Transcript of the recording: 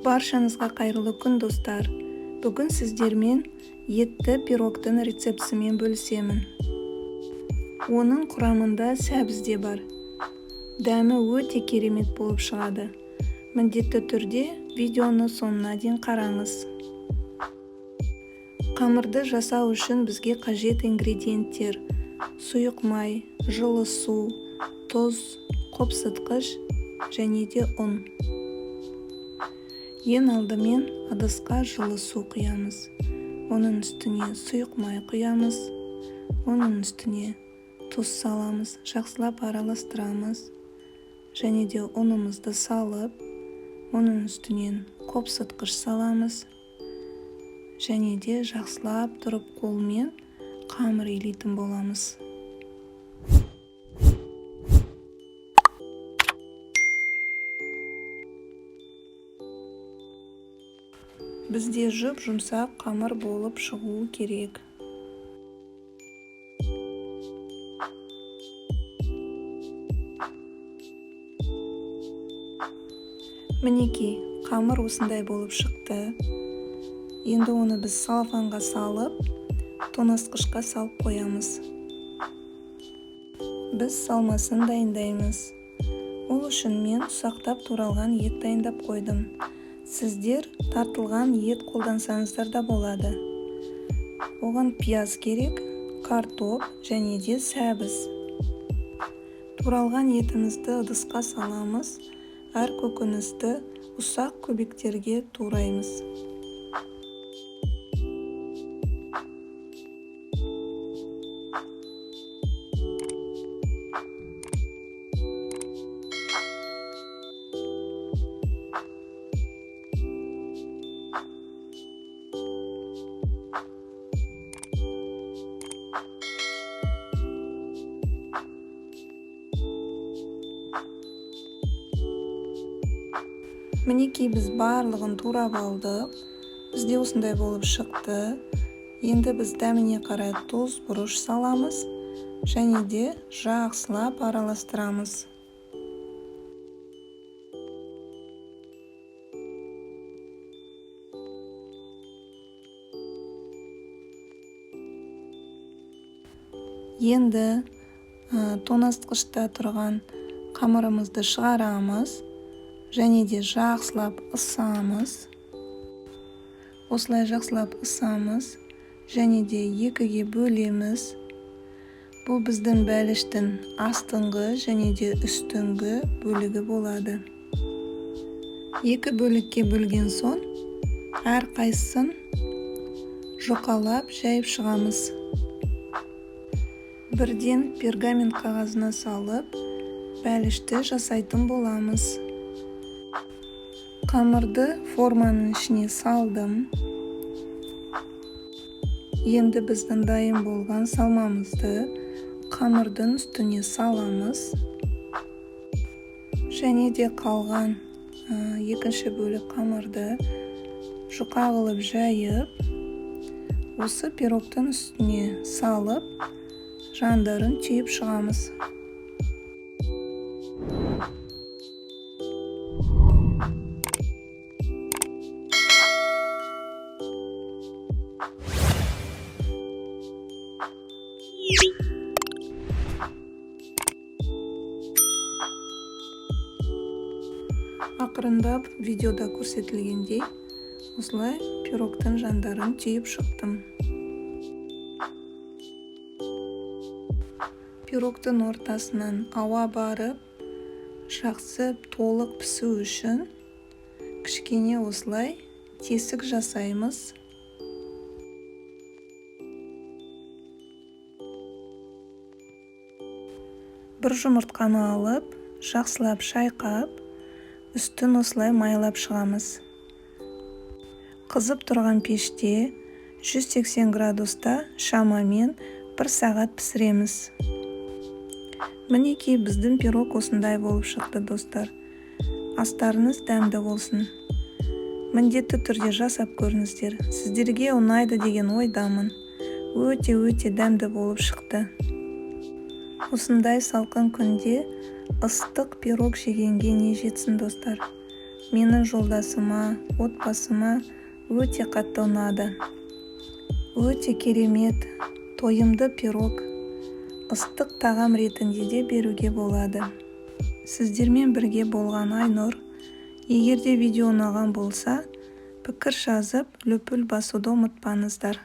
Баршаңызға қайырлы күн, достар! Бүгін сіздермен етті пирогтың рецептісімен бөлісемін. Оның құрамында сәбіз де бар. Дәмі өте керемет болып шығады. Міндетті түрде видеоны соңына дейін қараңыз. Қамырды жасау үшін бізге қажет ингредиенттер: сұйық май, жылы су, тұз, қопсытқыш және де ұн. Ең алдымен ыдысқа жылы су құямыз. Оның үстіне сұйық май құямыз. Оның үстіне тұз саламыз, жақсылап араластырамыз. Және де ұнымызды салып, оның үстінен қопсытқыш саламыз. Және де жақсылап тұрып қолмен қамыр илейтін боламыз. Бізде жұп-жұмсақ қамыр болып шығуы керек. Мінекей, қамыр осындай болып шықты. Енді оны біз салафанға салып, тоңазытқышқа салып қоямыз. Біз салмасын дайындаймыз. Ол үшін мен ұсақтап туралған ет дайындап қойдым. Сіздер тартылған ет қолдансаңыздар да болады. Оған пияз керек, картоп және де сәбіз. Туралған етімізді ыдысқа саламыз. Әр көкөністі ұсақ көбектерге тураймыз. Мінекей, біз барлығын турап алдық. Бізде осындай болып шықты. Енді біз дәміне қарай тұз, бұрыш саламыз және де жақсылап араластырамыз. Енді тоңазытқышта тұрған қамырымызды шығарамыз. Және де жақсылап ысамыз. Осылай жақсылап ысамыз. Және де екіге бөлеміз. Бұл біздің бәліштің астыңғы және де үстіңгі бөлігі болады. Екі бөлікке бөлген соң, әр қайсысын жұқалап жайып шығамыз. Бірден пергамент қағазына салып, бәлішті жасайтын боламыз. Қамырды форманың ішіне салдым. Енді біздің дайын болған салмамызды қамырдың үстіне саламыз. Және де қалған екінші бөлік қамырды жұқа қылып жайып, осы пирогтың үстіне салып, жандарын түйіп шығамыз. Ақырындап видеода көрсетілгендей осылай пирогтың жандарын түйіп шықтым. Пирогтың ортасынан ауа барып, жақсы толық пісу үшін кішкене осылай тесік жасаймыз. Бір жұмыртқаны алып, жақсылап шайқап, үстін осылай майлап шығамыз. Қызып тұрған пеште 180 градуста шамамен 1 сағат пісіреміз. Мінекей, біздің пирог осындай болып шықты, достар. Астарыңыз дәмді болсын. Міндетті түрде жасап көріңіздер. Сіздерге ұнайды деген ойдамын. Өте-өте дәмді болып шықты. Осындай салқын күнде ыстық пирог жегенге не жетсін, достар. Менің жолдасыма, отбасыма өте қатты ұнады. Өте керемет, тойымды пирог. Ыстық тағам ретінде де беруге болады. Сіздермен бірге болған Айнұр. Егер де видео ұнаған болса, пікір жазып, лүпіл басуды ұмытпаңыздар.